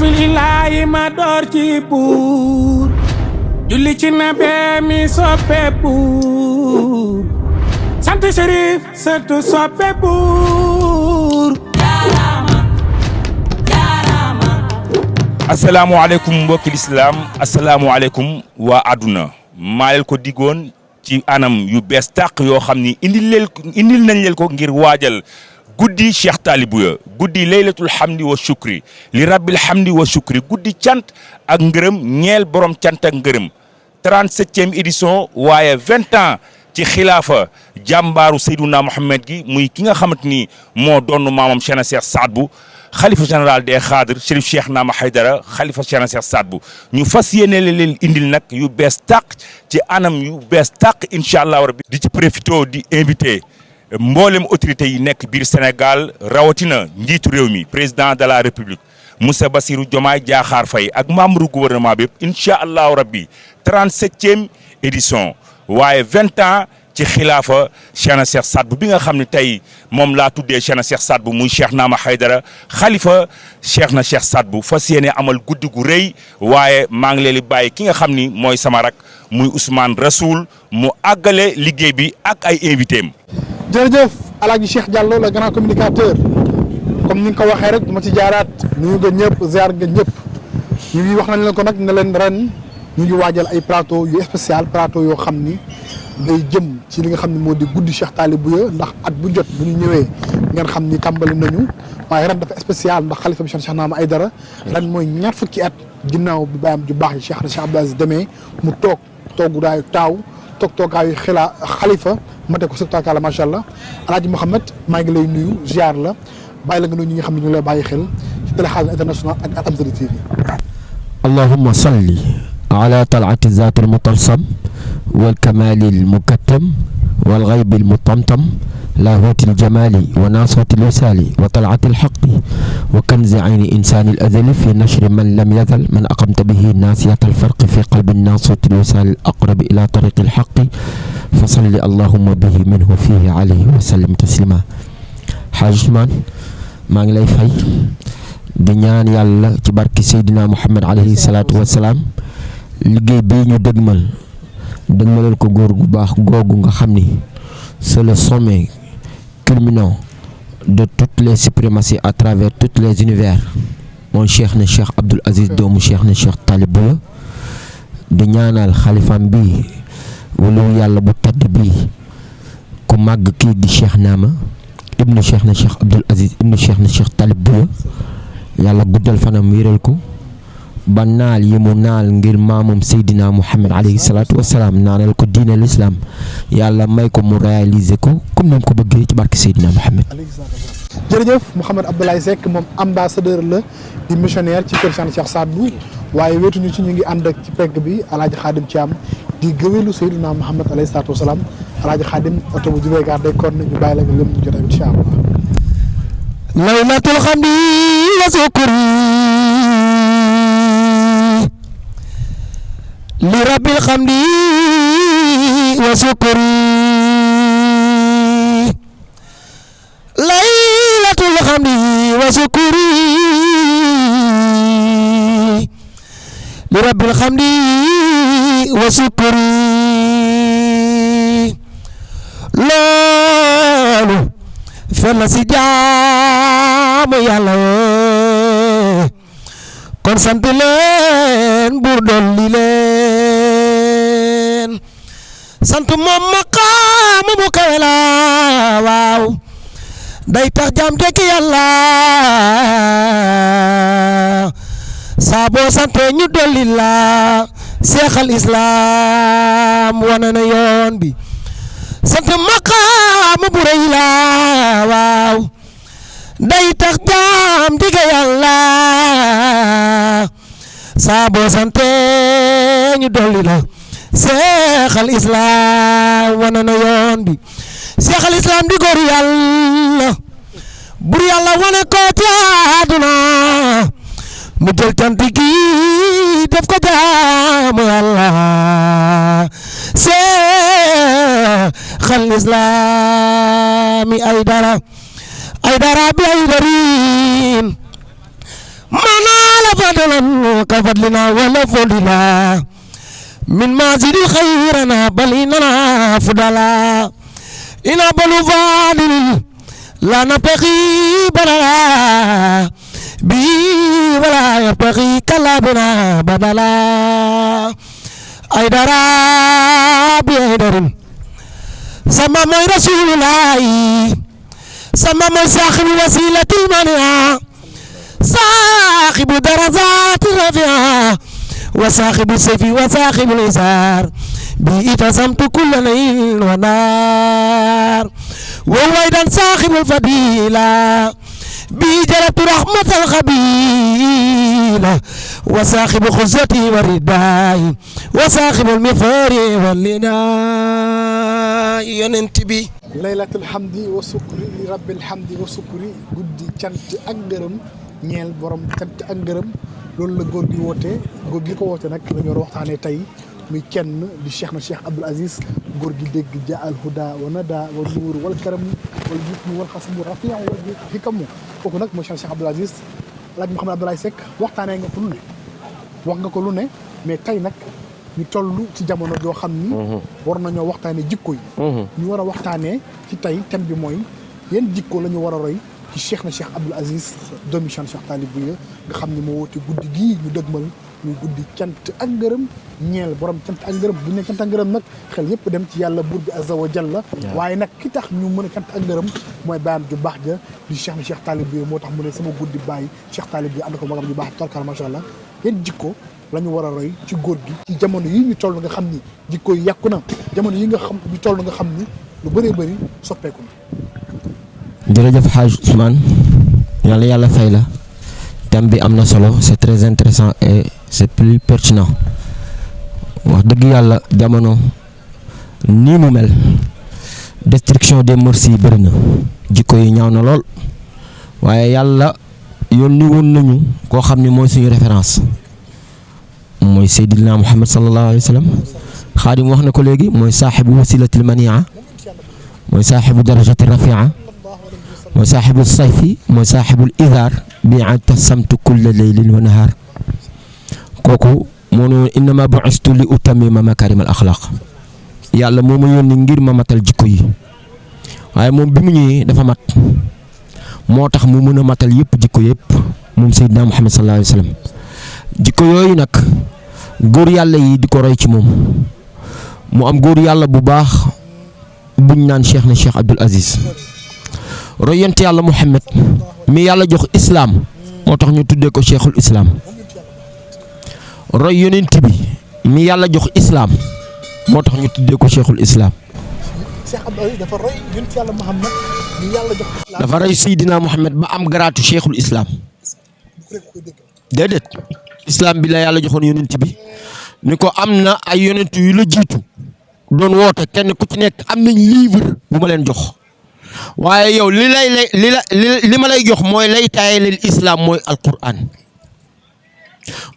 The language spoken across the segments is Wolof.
bismillahi ma door ci buur julli ci nabe mi soppe buur sant Chérif surtout soppe buur asalaamaaleykum mbokki lislaam asalaamaaleykum waa àdduna maa leen ko diggoon ci anam yu bees tàq yoo xam ni indil nañ leen ko ngir waajal guddi Cheikh Talibouya guddi laylatul hamdi wa shukri li rabbil hamdi wa shukri guddi cant ak ngërëm ñeel borom cant ak ngërëm 37e édition waaye 20 ans ci xilaafa jàmbaaru Seydouna Mohamed gi muy ki nga xamante ni moo doon maamam Cheikhna Cheikh Saad Bou xalifa général des Khadr Chérif Cheikh Naama Haydara xalifa Cheikhna Cheikh Saad Bou ñu fas yéene leen indil nag yu bees tàq ci anam yu bees tàq incha allah rabbi di ci profité di invité mboolem autorité yi nekk biir Sénégal rawatina njiitu réew mi président de la république Moussa Bassirou Diomaye Diakhar Faye ak membre gouvernement bi yëpp incha allahu rabbi 37e édition waaye 20 ans ci xilaafa Cheikhna Cheikh Saad Bou bi nga xam ne tey moom laa tuddee Cheikhna Cheikh Saad Bou muy Cheikh Naama Haydara xalifa Cheikhna Cheikh Saad Bou fas yéene amal guddi gu rëy waaye maa ngi leen di bàyyi ki nga xam ni mooy sama rak muy Ousmane Rasoul mu àggale liggéey bi ak ay invité am. jërëjëf Alaaji Cheikh Diallo le grand communicateur comme ni nga ko waxee rek duma ci jaaraat nuyu nga ñëpp ziar nga ñëpp ñu ngi wax nañ leen ko nag ne leen ren ñu ngi waajal ay plateau yu spécial plateau yoo xam ni day jëm ci li nga xam ne moo di guddi Cheikh Talibouya ndax at bu jot bu ñu ñëwee ngeen xam ni tàmbali nañu waaye ren dafa spécial ndax xalifa bi Cheikh Naama Haydara ren mooy ñaar fukki at ginnaaw bi bàyyam ju baax yi Cheikh Abdou Aziz demee mu toog toogudaayu taaw toogaayu xalifa mate ko sëg taakala macha allah Alaaji Mouhamed maa ngi lay nuyu ziar la bàyyi la nga nuyu ñi nga xam ne ñu ngi lay bàyyi xel ci Télé Khadr International ak Amzali TV. allahumma salli ala talati zaati almutalsam wal kamali almukattam wal ghaybi almutamtam لاهوت الجمال وناصرة الوسال وطلعة الحق وكنز عين إنسان الأزل في نشر من لم يزل من أقمت به ناسية الفرق في قلب الناصرة الوسال الأقرب إلى طريق الحق فصل اللهم به منه فيه عليه وسلم تسليما حاج عثمان ما ngi lay fay di ñaan yàlla ci barki Seydina Muhammad alayhi salaatu wasalaam liggéey bii ñu dëgmalal ko góor gu baax googu nga xam ni c'est le sommet culminant de toutes les suprématies à travers tous les univers mon Cheikhna Cheikh Abdoul Aziz doomu Cheikhna Cheikh Talibouya di ñaanal xalifam bi wala yàlla bu tedd bi ku màgg kii di Cheikh Naama ibnu Cheikhna Cheikh Abdoul Aziz ibnu Cheikhna Cheikh Talibouya yàlla guddal fanam wéral ko ba naal yi mu naal ngir maamam Seydina Muhammad alayhi salaatu wasalaam naanal ko diine l'islam yàlla may ko mu réaliser ko comme ni mu ko bëggee ci barke Seydina Muhammad. jërëjëf Mouhamed Abdoulaye Seck moom ambassadeur la di missionnaire ci kër Cheikh Saad Bou waaye wetuñu ci ñu ngi ànd ak ci pegg bi Alaaji Khadim Thiam di gëwélu Seydina Muhammad alayhi salaatu wasalaam Alaaji Khadim oto bu jubee gaar day kon ñu bàyyi la nga lëm ñu jotaay incha allah. laylatul hamdi wa shukri li rabbil hamdi wa shukri laylatul hamdi wa shukri li rabbil hamdi wa shukri loolu fenn si jaamu yàlla kon sant leen buur dolli leen sant moom maqaama mu kawe la waaw day tax jaam tekki yàlla saa boo sante ñu dolli la seexal islam wane na yoon bi sant maqaama bu rëy la waaw day tax jaam digga yàlla saa boo sante ñu dolli la seexal islam wane na yoon bi seexal islam di góoru yàlla bur yàlla wane ko ci àdduna mu jël cant gi def ko jaamu yàlla seexal islami ay dara bi ay darin manaa la fa فضلا كفضلنا ولا فضلا من مازل خيرنا بل إننا فضلا إنا بل فاضل لا نبغي بلا بي ولا يبغي كلابنا بدلا أيدرا بيدر سما موي رسول الله سما موي صاحب وسيلة المنيا صاحب درجات الرفيعة وصاحب السيف وصاحب الإزار به تسمت كل ليل ونار وهو أيضا صاحب الفضيلة به جلبت رحمة الخبيلة وصاحب خزتي والرداء وصاحب المفار واللداء ينتبه laylatul hamdi wa sukri li rabbil hamdi wa sukri guddi cant ak ngërëm ñeel borom cant ak ngërëm loolu la góor gi woote góor gi ko woote nag la ñu war a waxtaanee tey muy kenn di Cheikh na Cheikh Abdoul Aziz góor gi dégg ja al huda wa nada wa nuur wal karam wal jismu wal xasmu rafiu wal hikamu kooku nag mooy Cheikh Abdoul Aziz Alaaji Mouhamed Abdoulaye Seck waxtaanee nga ko lu ne wax nga ko lu ne mais tey nag ñu toll ci jamono joo xam ni war nañoo waxtaanee jikko yi ñu war a waxtaanee ci tey thème bi mooy yan jikko la ñu war a roy ci Cheikh na Cheikh Abdoul Aziz doomi Cheikh Talib bi nga xam ni moo woote guddi gii ñu dëgmal muy guddi cant ak ngërëm ñeel borom cant ak ngërëm bu ñu ne cant ak ngërëm nag xel yëpp dem ci yàlla buur bi azza wa jalla waaye nag ki tax ñu mën a cant ak ngërëm mooy baayam ju baax ja di Cheikh na Cheikh Talib bi moo tax mu ne sama guddi baay Cheikh Talib bi ànd ko magam ju baax torkal macha allah yan jikko la ñu war a roy ci góor gi ci jamono yi ñu toll nga xam ni jikko yi yàqu na jamono yi nga xam ñu toll nga xam ni lu bëree bëri soppeeku na. jërëjëf Hadj Ousmane yàlla fay la thème bi am na solo c'est très intéressant et c'est plus pertinent wax dëgg yàlla jamono nii mu mel destruction des mœurs yi bëri na jikko yi ñaaw na lool waaye yàlla yónni woon nañu koo xam ni mooy suñu référence mooy Seydina Muhammad sallallahu alayhi wa sallam xaadim wax na ko léegi mooy saaxibu wasilatil mania mooy saaxibu darajati rafia mooy saaxibu sayfi mooy saaxibul idaar bi tasamtu kulla leylin wa nahaar kooku moo ne woon innama bu'istu li utammima makarim al axlaq yàlla moo ma yónni ngir ma matal jikko yi waaye moom bi mu ñëwee dafa mat moo tax mu mën a matal yëpp jikko yëpp moom Seydina Muhammad sallallahu alayhi wa sallam jikko yooyu nag góor yàlla yi di ko roy ci moom mu am góor yàlla bu baax buñ naan Cheikh na Cheikh Abdoul Aziz roy yonent yàlla Muhammad mi yàlla jox islaam moo tax ñu tuddee ko cheikhul islaam roy yonent bi mi yàlla jox islaam moo tax ñu tuddee ko cheikhul islaam. Cheikh Abdoul Aziz dafa roy yonent yàlla Muhammad mi yàlla jox islaam. dafa roy Seydina Muhammad ba am garaatu cheikhul islaam déedéet islaam bi la yàlla joxoon yonent bi ni ko am na ay yonent yu la jiitu doon woote kenn ku ci nekk am nañ livre bu ma leen jox. waaye yow li ma lay jox mooy lay taayalil islam mooy alquran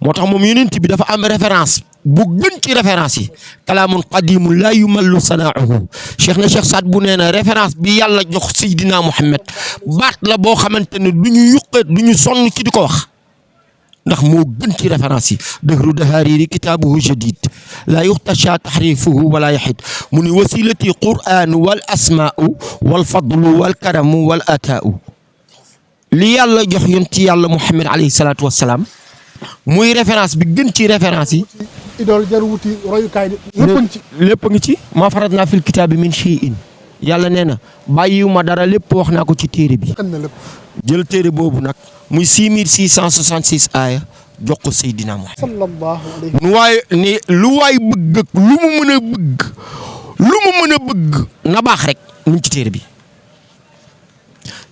moo tax moom yonent bi dafa am référence bu gën ci référence yi kalaamun qadimun laa yumallu sanaahu cheikh na cheikh Saad bu nee na référence bi yàlla jox Seydina Muhammad baat la boo xamante ne du ñu yuqeet du ñu sonn ci di ko wax ndax moo gën ci référence yi dëhru dahariri kitaabuhu jadid laa yuxtasha taxrifuhu wala yaxid mu ni wasilati qur'an wal asmaau wal fadlu wal karamu wal ataau li yàlla jox yoon ci yàlla Muhammad alayhi salaatu wassalaam muy référence bi gën ci référence yi. idole jar wuti royukaay lépp ngi ci ma faratna fil kitaabi min shay'in yàlla nee na bàyyiwuma dara lépp wax naa ko ci téere bi. jël téere boobu nag muy 6666 aaya jox ko Seydina Muhammad sallallahu alayhi nu waaye ni lu waay bëgg ak lu mu mën a bëgg na baax rek mu ci téere bi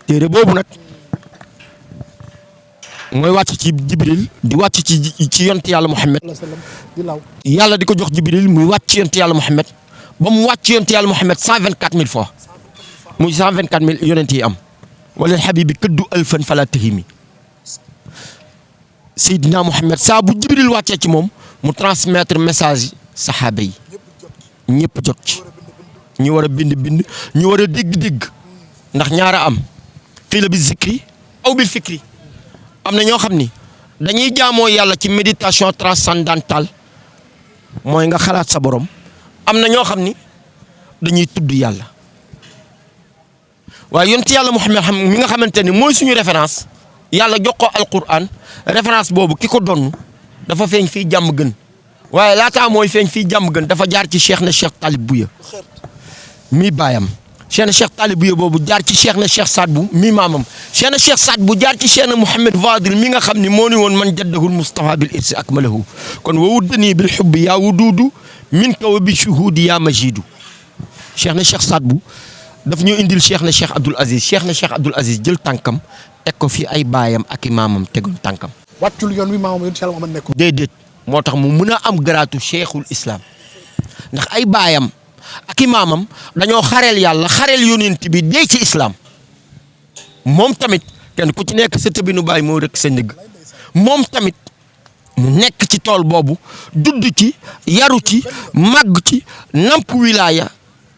téere boobu nag mooy wàcc ci Jibril di wàcc ci yonent yàlla Muhammad yàlla di ko jox Jibril muy wàcc ci yonent yàlla Muhammad ba mu wàcc ci yonent yàlla Muhammad 124000 fois muy 124000 yonent yi am wala habibi këddu alfan fala tahimi Seydina Muhammad saa bu Jibril wàccee ci moom mu transmettre message saxaaba yi ñëpp jot ci ñu war a bind ñu war a dégg ndax ñaara am qiila bi zikri aw bil fikri am na ñoo xam ni dañuy jaamoo yàlla ci méditation transcendantale mooy nga xalaat sa borom. am na ñoo xam ni dañuy tudd yàlla waaye yonent yàlla Muhammad mi nga xamante ni mooy suñu référence yàlla jox ko alquran référence boobu ki ko donn dafa feeñ fii jàmm gën waaye laataa mooy feeñ fii jàmm gën dafa jaar ci cheikh na cheikh Talib Bouya mi baayam cheikh na cheikh Talib Bouya boobu jaar ci cheikh na cheikh Saad Bou mi maamam cheikh na cheikh Saad Bou jaar ci cheikh na Mouhamed Fadil mi nga xam ni moo ni woon man jaddahul Mustafa bil irsi akmalahu kon wa wuddanii bil hubbi yaa wuduudu min ka wa bi shuhudi yaa majidu cheikh na cheikh Saad Bou daf ñu indil cheikh na cheikh Abdoul Aziz jël tànkam teg ko fi ay baayam ak i maamam tegoon tànkam. wàccul yoon wi maamam yoon ci yàlla Muhammad nekkoon. déedéet moo tax mu mën a am garaatu cheikhul islam ndax ay baayam ak i maamam dañoo xareel yàlla xareel yonent bi dee ci islam moom tamit kenn ku ci nekk sa tëbinu baay moo rek sa njëg moom tamit mu nekk ci tool boobu judd ci yaru ci màgg ci namp wilaaya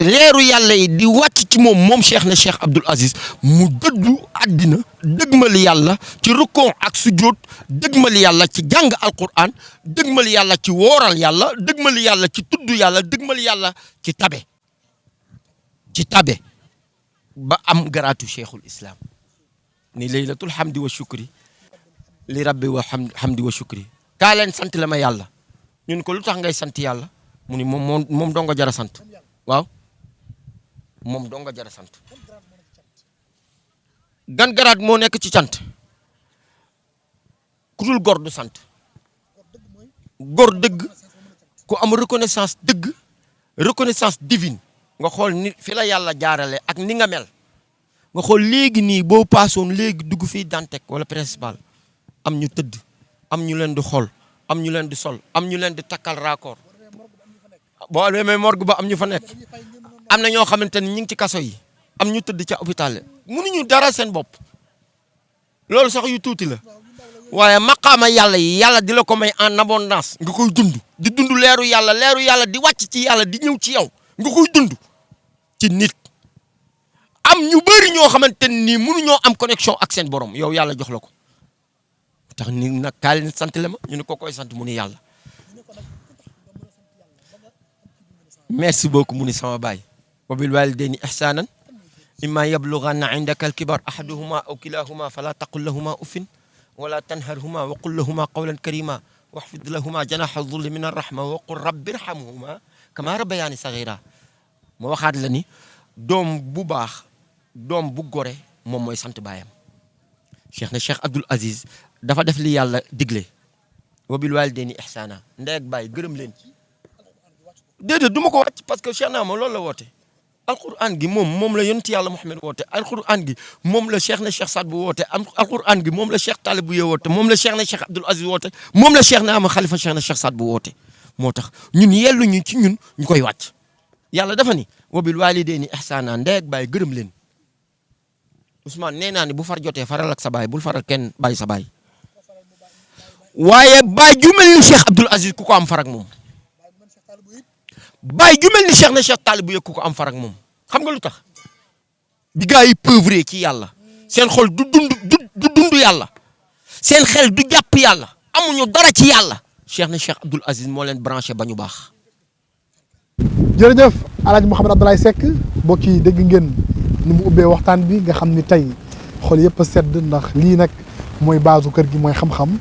leeru yàlla yi di wàcc ci moom cheikh na cheikh Abdoul Aziz mu dëddu àddina dëgmal yàlla ci rukkoon ak sujjóot dëgmal yàlla ci jàng alquran dëgmal yàlla ci wooral yàlla dëgmal yàlla ci tudd yàlla dëgmal yàlla ci tabe ba am garaatu cheikhul islam ni laylatul hamdi wa shukri li rabbi wa hamdi wa shukri kaa leen sant la ma yàlla ñun ko lu tax ngay sant yàlla mu ni moom doo nga jara sant waaw moom doo nga jara sant gan garaat moo nekk ci cant ku dul gor du sant gor dëgg ku am reconnaissance dëgg reconnaissance divine nga xool ni fi la yàlla jaarale ak ni nga mel nga xool léegi nii boo paasoon léegi dugg fii Dantec wala principal am ñu tëdd am ñu leen di xool am ñu leen di sol am ñu leen di takkal raccord boo demee morgue ba am ñu fa nekk am na ñoo xamante ni ñu ngi ci kaso yi am ñu tëdd ca hôpital mënuñu dara seen bopp loolu sax yu tuuti la waaye maqaama yàlla yi yàlla di la ko may en abondance nga koy dund di dund leeru yàlla di wàcc ci yàlla di ñëw ci yow nga koy dund ci nit am ñu bëri ñoo xamante ni mënuñoo am connexion ak seen borom yow yàlla jox la ko tax ni nag kaay leen sant la ma ñu ne ko koy sant mu ni yàlla merci beaucoup mu ni sama baay wa bil walidayni ihsanan imma yablughanna indaka al-kibar ahaduhuma aw kilahuma fala taqul lahuma uffin wala tanharhuma wa qul lahuma qawlan karima waxfid lahuma janaha dhulli min ar-rahma wa qul rabbi irhamhuma kama rabbayani saghira ma waxaat la ni doom bu baax doom bu gore moom mooy sant baayam cheikh na cheikh Abdoul Aziz dafa def li yàlla digle wa bil walidayni ihsana ndey ak baay gërëm leen déedéet du ma ko wàcc parce que cheikh naa ma loolu la woote alquran gi moom la yonent yàlla Muhammad woote alquran gi moom la cheikh na cheikh Saad bu woote alquran gi moom la cheikh Talib Bouya woote moom la cheikh na cheikh Abdoul Aziz woote moom la cheikh na ama xalifa cheikh na cheikh Saad bu woote moo tax ñun yelluñu ci ñun ñu koy wàcc yàlla dafa ni wa bil walidayni ihsana ndey ak baay gërëm leen Ousmane nee naa ni bu far jotee faral ak sa baay bul faral kenn bàyyi sa baay waaye baay ju mel ni cheikh Abdoul Aziz ku ko am farak moom baay ju mel ni cheikh na cheikh Talib Bouya ku ko am farak moom xam nga lu tax bi gaa yi pauvre ci yàlla seen xol du dund yàlla seen xel du jàpp yàlla amuñu dara ci yàlla cheikh na cheikh Abdoul Aziz moo leen branché ba ñu baax. jërëjëf El Hadj Mouhamed Abdoulaye Seck mbokk yi dégg ngeen ni mu ubbee waxtaan bi nga xam ni tey xol yëpp a sedd ndax lii nag mooy baasu kër gi mooy xam-xam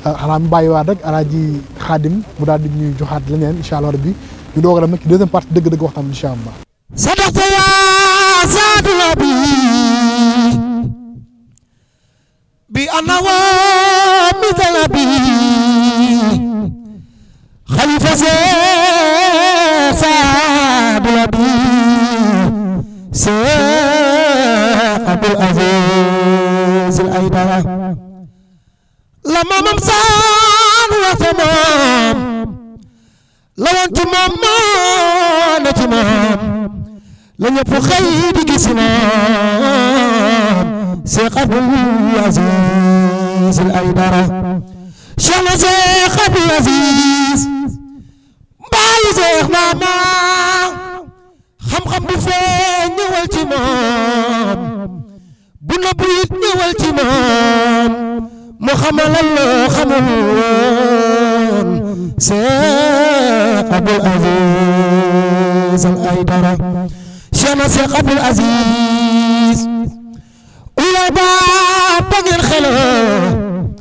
xanaa mu bàyyiwaat rek El Hadj Khadim mu daal di ñuy joxaat leneen incha allah rabbi ñu doog a dem nag ci deuxième partie dëgg-dëgg waxtaan bi incha allah. sadaqta yaa saadu nabi bi ana wa mitala bi xalifa saadu nabi Abdoul Aziz Al Aidara la maamam saan waxta maam la woon ci maam maa na ci maam la ñëpp xëy di gis maam Cheikh Abdoul Aziz Al Aidara Cheikh na Cheikh Abdoul Aziz mbaayu Cheikh maama xam-xam bu fee ñëwal ci moom bu nëbbu it ñëwal ci moom mu xamalal loo xamul woon Cheikh Abdoul Aziz Al Aïdara Cheikh na Cheikh Abdoul Aziz ulay ba ngeen xeloo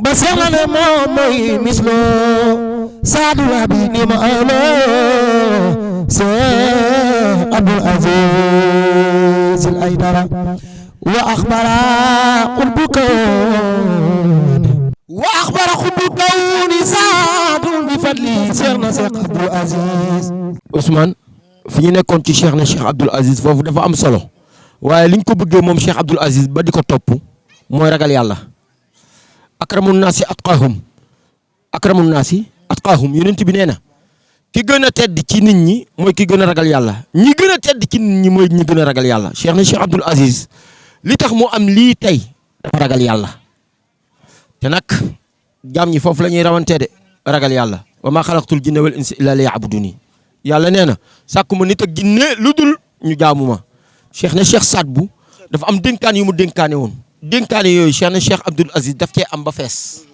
ba Cheikh la ne moom mooy mislo saadu la bi ni ma aloo Cheikh Abdoul Aziz Al Aïdara wa axbara xutbu kawni wa axbara xutbu kawni saadun bi fadli Cheikh na Cheikh Abdoul Aziz. Ousmane fi ñu nekkoon ci Cheikh na Cheikh Abdoul Aziz foofu dafa am solo waaye liñ ko bëggee moom Cheikh Abdoul Aziz ba di ko topp mooy ragal yàlla. akramun naasi atqaahum yonent bi nee na ki gën a tedd ci nit ñi mooy ki gën a ragal yàlla ñi gën a tedd ci nit ñi mooy ñi gën a ragal yàlla Cheikh na Cheikh Abdoul Aziz li tax mu am lii tey dafa ragal yàlla te nag jaam ñi foofu la ñuy rawantee de ragal yàlla wa maa xalaqtul jinna wal insa illa liya'buduni yàlla nee na sàkkuma nit ak jinne lu dul ñu jaamu ma Cheikh na Cheikh Saad Bou dafa am dénkaan yu mu dénkaane woon dénkaane yooyu Cheikh na Cheikh Abdoul Aziz daf cee am ba fees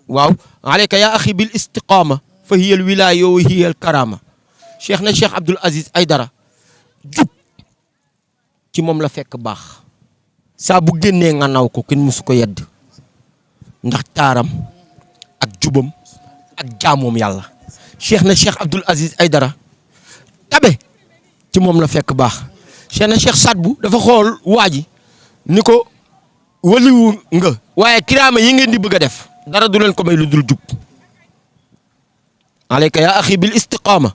waaw alayka yaa axi bil istiqaama fa hiya al wilaaya wa hiya al karaama Cheikh na Cheikh Abdoul Aziz Aïdara jub ci moom la fekk baax saa bu génnee nga naw ko kenn musu ko yedd ndax taaram ak jubam ak jaamoom yàlla Cheikh na Cheikh Abdoul Aziz Aïdara tabe ci moom la fekk baax Cheikh na Cheikh Saad Bou dafa xool waa ji ni ko waliwu nga waaye kiraama yi ngeen di bëgg a def dara du leen ko may lu dul jub alayka yaa axi bil istiqaama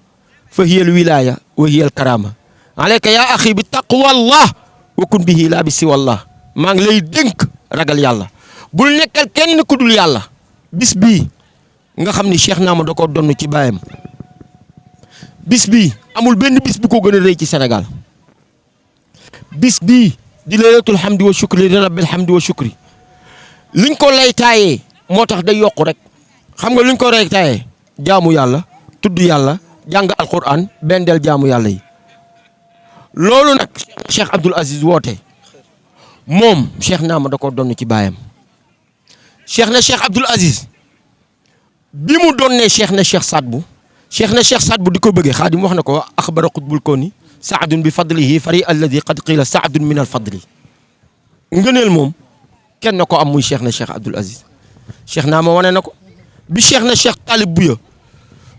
fa hiya al wilaaya wa hiya al karaama alayka yaa axi bi taqwallah wa kun bihi laa bi siwallah maa ngi lay dénk ragal yàlla bul nekkal kenn ku dul yàlla bis bii nga xam ni Cheikh Naama da koo donn ci baayam bis bii amul benn bis bu ko gën a rëy ci Sénégal bis bii di laylatul hamdi wa shukri li rabbil hamdi wa shukri liñ ko lay taayee moo tax day yokku rek xam nga liñ ko lay taayee jaamu yàlla tudd yàlla jàng alquran bendel jaamu yàlla yi loolu nag Cheikh Abdoul Aziz woote moom Cheikh Naama da ko donn ci baayam Cheikh na Cheikh Abdoul Aziz bi mu donnee Cheikh na Cheikh Saad Bou di ko bëggee Xaadim wax na ko axbara xutbul kawni saadun bi fadlihi fari alladi qad qila saadun min al fadli ngëneel moom kenn na ko am muy Cheikh na Cheikh Abdoul Aziz Cheikh Naama wane na ko bi Cheikh na Cheikh Talib Bouya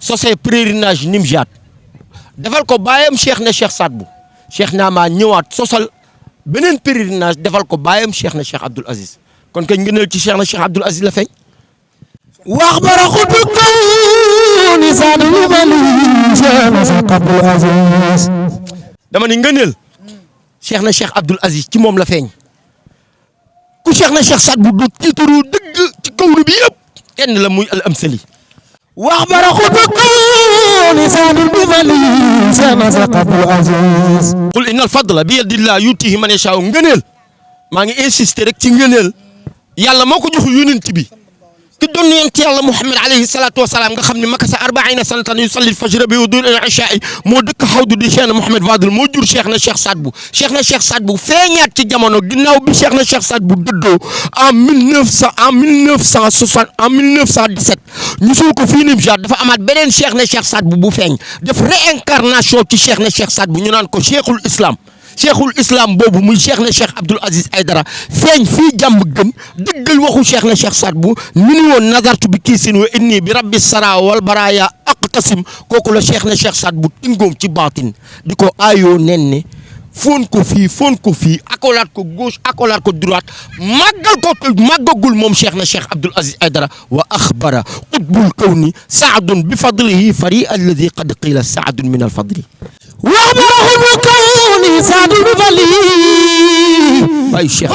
sosee pèlerinage Nimjaat defal ko baayam Cheikh na Cheikh Saad Bou Cheikh Naama ñëwaat sosal beneen pèlerinage defal ko baayam Cheikh na Cheikh Abdoul Aziz kon kañ ngëneel ci Cheikh na Cheikh Abdoul Aziz la feeñ wax bara xutu kawni saadu mali Cheikh na Cheikh Abdoul Aziz dama ni ngëneel Cheikh na Cheikh Abdoul Aziz ci moom la feeñ ku Cheikh na Cheikh Saad Bou du tiitaru dëgg ci kawnu bi yëpp kenn la muy al amsali wax bara xutu kawni saadu mali Cheikh na Cheikh Abdoul Aziz qul inna al fadla bi yadillah yutihi man yashaa ngëneel maa ngi insister rek ci ngëneel yàlla moo ko jox yonent bi ki doon yonent yàlla Muhammad alayhi salaatu wa salaam nga xam ne makasa 40 sanatan yusalli fajra bi wudu al-ishaa moo dëkk xawdu di Cheikh Mouhamed Fadel moo jur Cheikh na Cheikh Saad Bou Cheikh na Cheikh Saad Bou feeñaat ci jamono ginnaaw bi Cheikh na Cheikh Saad Bou dëddoo en 1917 ñu suul ko fii Nimjaat dafa amaat beneen Cheikh na Cheikh Saad Bou bu feeñ def réincarnation ci Cheikh na Cheikh Saad Bou ñu naan ko Cheikhul Islam. cheikhul islam boobu muy cheikh na cheikh Abdoul Aziz Aïdara feeñ fii jàmm gën dëggal waxu cheikh na cheikh Saad Bou ñu ni woon nazartu bi kiisin wa inni bi rabbi sara wal baraya aqtasim kooku la cheikh na cheikh Saad Bou tingoom ci baatin di ko aayoo nen ne foon ko fii akolaat ko gauche akolaat ko droite màggagul moom cheikh na cheikh Abdoul Aziz Aïdara wa axbara qutbul kawni saadun bi fadlihi fari alladi qad qila saadun min al fadli waxbara kawni saadun bi fadlihi waaye cheikh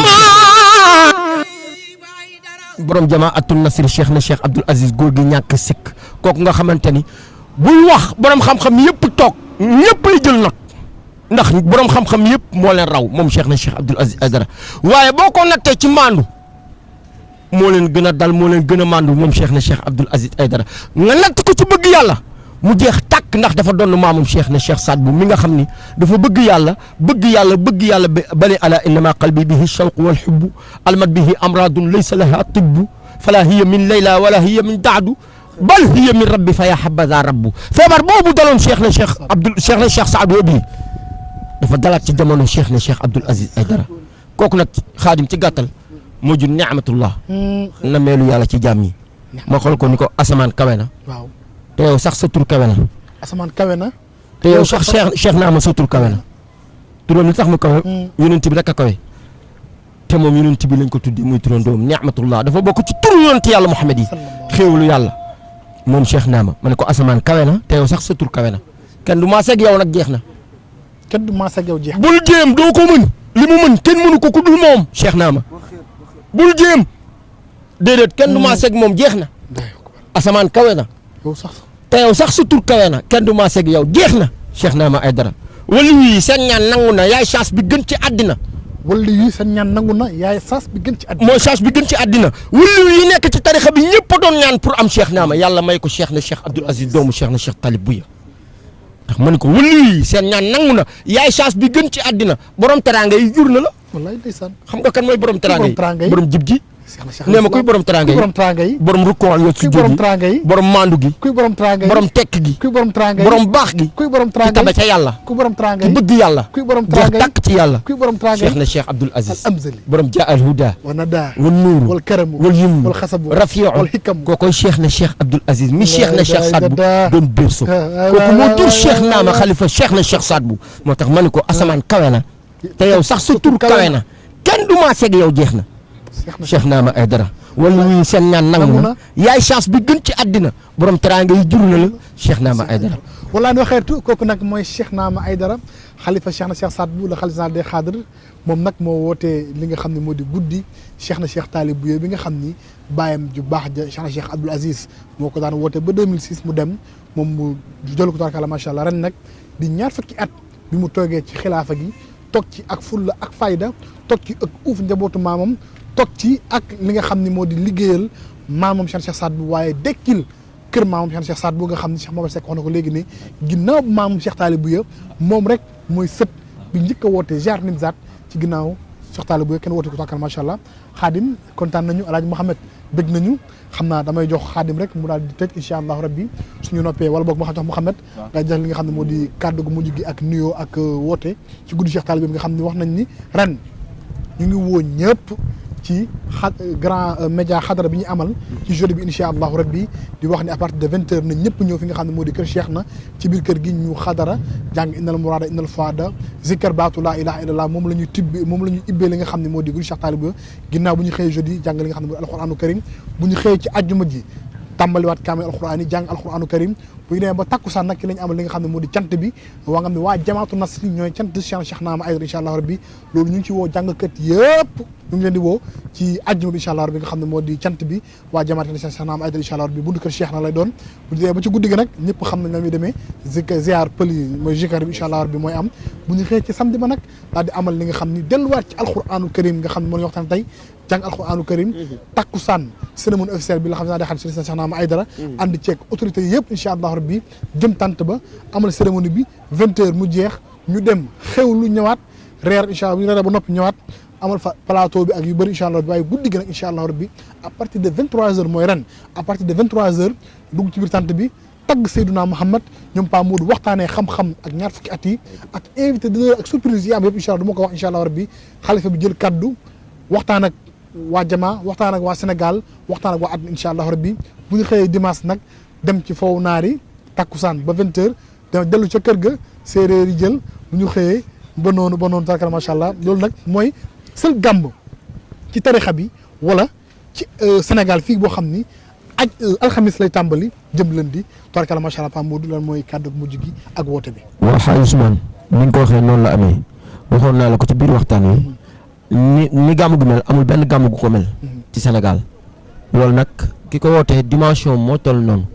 borom jamaatul nasir cheikh na cheikh Abdoul Aziz góor gi ñàkk sikk kooku nga xamante ni buy wax borom xam-xam yëpp toog ñëpp ay jël not ndax borom xam-xam yëpp moo leen raw moom cheikh na cheikh Abdoul Aziz Aïdara waaye boo ko nattee ci maandu moo leen gën a dal moo leen gën a maandu moom cheikh na cheikh Abdoul Aziz Aïdara nga natt ko ci bëgg yàlla mu jeex tàkk ndax dafa doon maamum cheikh na cheikh Saad Bou mi nga xam ni dafa bëgg yàlla bale ala innama qalbi bihi shawq wal hubbu almat bihi amradun laysa laha tibbu fala hiya min layla wala hiya min daadu bal hiya min rabbi fa ya habaza rabbu feebar boobu daloon cheikh na cheikh Saad Bou bii dafa dalaat ci jamono cheikh na cheikh Abdoul Aziz Aïdara kooku nag xaadim ci gàttal moo jur ni'matullah na meelu yàlla ci jàmm yi ma xool ko ni ko asamaan kawe na waaw te yow sax sa tur kawe na asamaan kawe na te yow sax cheikh naa ma sa tur kawe na turam li tax mu kawe yonent bi rek a kawe te moom yonent bi lañ ko tuddee muy turandoom ni'matullah dafa bokk ci tur yonent yàlla Muhammad yi xéewalu yàlla moom cheikh naa ma ne ko asamaan kawe na te yow sax sa tur kawe na kenn du maa seeg yow nag jeex na kenn du maa seeg yow jeex bul jéem doo ko mën li mu mën kenn mënu ko ku dul moom cheikh naa ma bul jéem déedéet kenn du maa seeg moom jeex na asamaan kawe na yow sax te yow sax sa tur kawe na kenn du maa seeg yow jeex na cheikh naa ma Aïdara wali yi seen ñaan nangu na yaay chance bi gën ci àddina wali yi seen ñaan nangu na yaay chance bi gën ci àddina mooy chance bi gën ci àddina wali yi nekk ci tarixa bi ñëpp a doon ñaan pour am cheikh naa ma yàlla may ko cheikh na cheikh Abdoul Aziz doomu cheikh na cheikh Talib Bouya ndax ma ne ko wali yi seen ñaan nangu na yaay chance bi gën ci àddina borom teraanga yi jur na la wallaay ndeysaan xam nga kan mooy borom teraanga yi borom jib ji Cheikh nee ma kuy borom teraanga yi borom rukkoo yo su jóg gi borom mandu gi kuy borom teraanga yi borom tekk gi kuy borom teraanga yi borom baax gi kuy borom ki teraanga tabe yi ca yàlla kuy borom teraanga ki yi bëgg yàlla kuy borom jeex teraanga yi tàkk ci yàlla kuy borom teraanga cheikh yi na cheikh Abdoul Aziz al amzali borom ja al huda wa nada wal nuur wal karamu wal yum wal xasabu rafiu wal xikam kookoy cheikh na cheikh Abdoul Aziz mi cheikh na cheikh Saad Bou doon berso la kooku moo jur cheikh naama xalifa cheikh na cheikh Saad Bou moo tax ma ne ko asamaan kawe na te yow sax sa tur kawe na kenn du maa seeg yow jeex na cheikh naama Aïdara wala ñuy seen ñaan nangu na yaay chance bi gën ci àddina borom teraanga yi jur na la cheikh naama Aïdara wala no xeetu kooku nag mooy cheikh naama Aïdara xalifa cheikh na cheikh Saad Bou la xalifa des xaadir moom nag moo wootee li nga xam ne moo di guddi cheikh na cheikh Talib Bouya bi nga xam ni bàyyam ju baax ja cheikh na cheikh Abdoul Aziz moo ko daan woote ba 2006 mu dem moom mu jël ko tabarkalla macha allah ren nag di ñaar fukki at bi mu toogee ci xilaafa gi toog ci ak fulla ak fayda toog ci ak uuf njabootu maamam toog ci ak li nga xam ne moo di liggéeyal maamam Cheikh Saad Bou waaye dekkil kër maamam Cheikh Saad Bou nga xam ne Cheikh Mohamed Seck wax na ko léegi ne ginnaaw maamam Cheikh Talib Bouya moom rek mooy sët bi njëkk a woote jaar Nimzaat ci ginnaaw Cheikh Talib Bouya kenn woote ko takkal macha allah xaadim kontaan nañu El Hadj Mouhamed bëgg nañu xam naa damay jox xaadim rek mu daal di tëj incha allahu rabbi suñu noppee wala boog ma xam jox Mouhamed nga jox li nga xam ne moo di kàddu gu mujj gi ak nuyoo ak woote ci guddi Cheikh Talib Bouya nga xam ne wax nañ ni ren ñu ngi woo ñëpp ci grand média xadara bi ñu amal ci jeudi bi incha allahu rabbi di wax ni à partir de 20h na ñëpp ñëw fi nga xam ne moo di kër Cheikh na ci biir kër gi ñu xadara jàng innal murada innal fuada zikkar baatu laa ilaha illallah moom la ñuy tibbee moom la ñuy ibbee li nga xam ne moo di guddi Cheikh Talib Bouya ginnaaw bu ñu xëyee jeudi jàng li nga xam ne moo di alquranu karim bu ñu xëyee ci àjjuma ji tàmbaliwaat kaamil alquran yi jàng alquranu karim bu ñu demee ba takkusaan nag ki lañ amal li nga xam ne moo di cant bi waa nga xam ne waa jamaatu nasri ñooy cant Cheikh Naama Aïdara incha allah rabbi loolu ñu ngi ci woo jàngkat yëpp ñu ngi leen di woo ci àjjuma bi incha allah rabbi nga xam ne moo di cant bi waa jamaat Cheikh Naama Aïdara incha allah rabbi buntu kër Cheikh na lay doon bu ñu demee ba ci guddi gi nag ñëpp xam nañ la muy demee ziar pël yi mooy zikar bi incha allah rabbi mooy am bu ñu xëyee ci samedi ba nag daal di amal li nga xam ni delluwaat ci alquranu karim nga xam ne moo ñu waxtaan tey jàng alquranu karim takkusaan cérémonie officielle bi la xam ne day xam Cheikh Naama Aïdara ànd ceeg autorités yëpp incha allah rabbi jëm tant ba amal cérémonie bi 20h mu jeex ñu dem xewlu ñëwaat reer incha allah bu ñu reeree ba noppi ñëwaat amal fa plateau bi ak yu bëri incha allah waaye guddi gi nag incha allah rabbi à partir de 23h mooy ren à partir de 23h dugg ci biir tant bi tagg Seydouna Mouhamed ñoom Pa Modou waxtaanee xam-xam ak ñaar fukki at yi ak invité d'honneur ak surprise yi am yëpp incha allah du ma ko wax incha allah rabbi xalifa bi jël kaddu waxtaan ak waa Jama waxtaan ak waa Sénégal waxtaan ak waa àdduna incha allah rabbi bu ñu xëyee dimanche nag dem ci foofu naari takkusaan ba 20h dama dellu ca kër ga séeréer yi jël bu ñu xëyee ba noonu tarakal macha allah loolu nag mooy seul gàmb ci tarixa bi wala ci Sénégal fii boo xam ni aj alxamis lay tàmbali jëm lundi tarakal macha allah Pa Modou lan mooy kàddu mujj gi ak woote bi. waaw xaaj Ousmane ni nga ko waxee noonu la amee waxoon naa la ko ci biir waxtaan wi ni gàmmu gu mel amul benn gàmmu gu ko mel ci Sénégal loolu nag ki ko wootee dimension moo toll noonu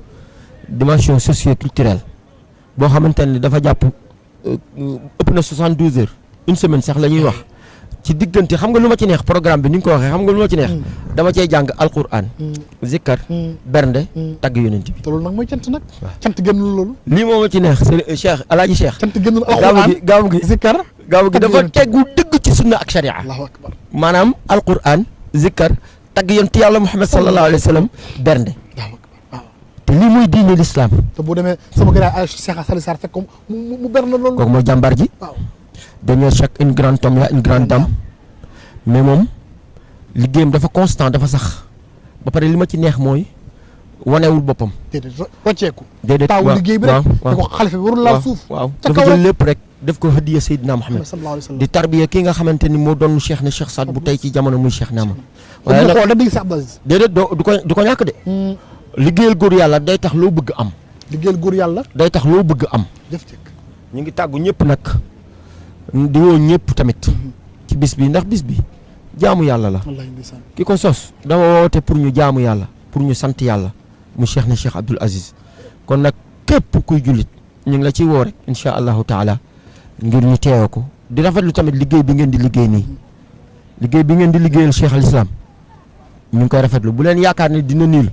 dimension socio-culturelle boo xamante ne dafa jàpp ëpp na 72 heures une semaine sax la ñuy wax ci diggante xam nga lu ma ci neex programme bi ni nga ko waxee xam nga lu ma ci neex dama cey jàng alquran zikkar bernde tagg yonent bi te loolu nag mooy cant nag cant génnul loolu lii moo ma ci neex Cheikh Alaaji Cheikh cant génnul alquran gaamu gi zikkar dafa teggu dëgg ci sunna ak sharia allahu akbar maanaam alquran zikkar tagg yonent yàlla Muhammad sallallahu alayhi wa sallam bernde te lii mooy diine l'islam te bu demee sama gars ay Cheikh Sali Sarr fekk ko mu berne loolu kooku mooy jàmbaar ji derrière chaque une grande homme y a une grande dame mais moom liggéeyam dafa constant dafa sax ba pare li ma ci neex mooy wanewul boppam. déedéet rocceeku. déedéet taawu liggéey bi rek da ko xalifa bi warul laal suuf. waaw dafa jël lépp rek def ko hadiya Seydina Muhammad di tarbiya kii nga xamante ni moo doon Cheikh ne Cheikh Saad bu tey ci jamono muy Cheikh Naama. waaye nag da dégg si Abdou Aziz. déedéet du ko ñàkk de. liggéeyal góor yàlla day tax loo bëgg am. liggéeyal góor yàlla. day tax loo bëgg am. jëf ñu ngi tàggu ñëpp nag. di woo ñëpp tamit ci bis bi ndax bis bi jaamu yàlla la ki ko sos dama woote pour ñu jaamu yàlla pour ñu sant yàlla mu Cheikh na Cheikh Abdoul Aziz kon nag képp kuy jullit ñu ngi la ciy woo rek incha allahu taala ngir ñu teewe ko di rafetlu tamit liggéey bi ngeen di liggéey nii liggéey bi ngeen di liggéeyal Cheikh al Islam ñu ngi koy rafetlu bu leen yaakaar ne dina niil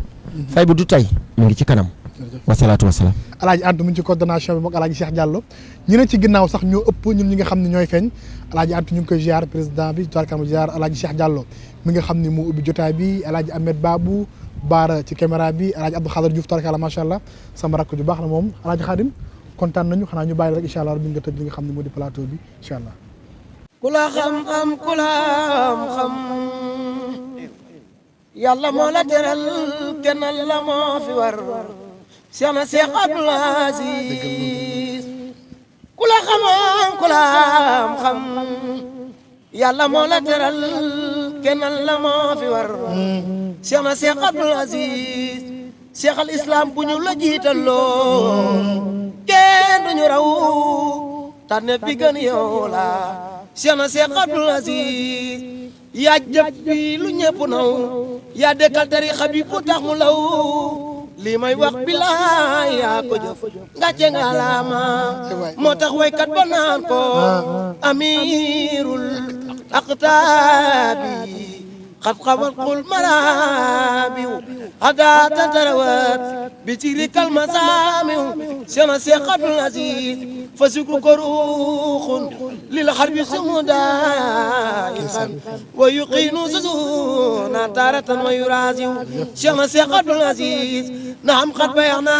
fay bu du tey mu ngi ci kanam wasalaatu wasalaam alaaji Antu mu ngi ci coordination bi moom alaaji Cheikh Diallo ñu ne ci ginnaaw sax ñoo ëpp ñun ñi nga xam ne ñooy feeñ alaaji Antu ñu ngi koy ziar président bi tubaarkalla ziar alaaji Cheikh Diallo mi nga xam ne moo ubbi jotaay bi alaaji Ahmed Babou Baara ci caméra bi alaaji Abdou Khadir Diouf tubaarkalla macha allah sama rakk ju baax la moom alaaji Khadim kontaan nañu xanaa ñu bàyyi rek incha allah bi nga tëj li nga xam ne moo di plateau bi incha allah ku la xam am ku la xam yàlla moo la teral kennal la moo fi war Cheikh na Cheikh Abdoul Aziz ku la xamoon ku la xam yàlla moo la teral kennal la moo fi war Cheikh na Cheikh Abdoul Aziz Cheikh al Islam bu ñu la jiital loo kenn duñu raw tànneef bi gën yow la Cheikh na Cheikh Abdoul Aziz yaa jëf bi lu ñëpp naw yaa dekkal tarixa bi bu tax mu law lii may wax bilaay yaa ko jëf ngàcce nga laama moo tax waykat ba naan ko amirul aqtaabi xat xawat xul maraabiw xadaa tantarawat bi ci rikal masaamiw Cheikh na Cheikh Abdoul Aziz fa sukru ko ruuxun lil xarbi sumudaayifan wa yuqiinu susuna taratan wa yuraasiw Cheikh na Cheikh Abdoul Aziz naam xat bayaxna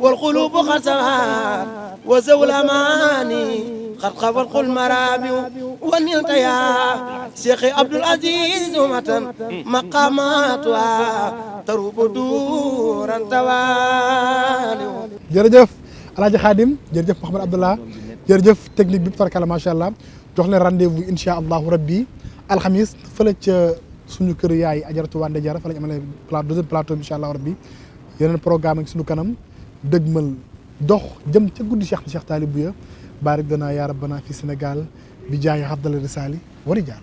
wal xulubu xat sawaat wa zawul amaani xat xawat xul maraabiw wa nilta yaa Cheikh Abdoul Aziz umatan maqaamaatuha tarubu duuran tawaaliw jërëjëf alaaji Khadim jërëjëf Mouhamed Abdallah jërëjëf technique bi tabarkalla macha allah jox leen rendez-vous incha allahu rabbi alxamis fële ca suñu kër yaay ajaratu Wande Jara fa lañ amalee deuxième plateau bi incha allahu rabbi yeneen programme ak suñu kanam dëgmal dox jëm ca guddi Cheikh Cheikh Talibou ya barik dana yaa rabbana fi Sénégal bi jaay Abdallah Risali wari jaar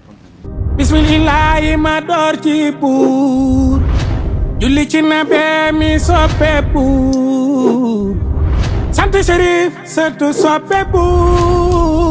bismillahi ma door ci buur julli ci nabe mi soppe buur sant Chérif surtout soppe buur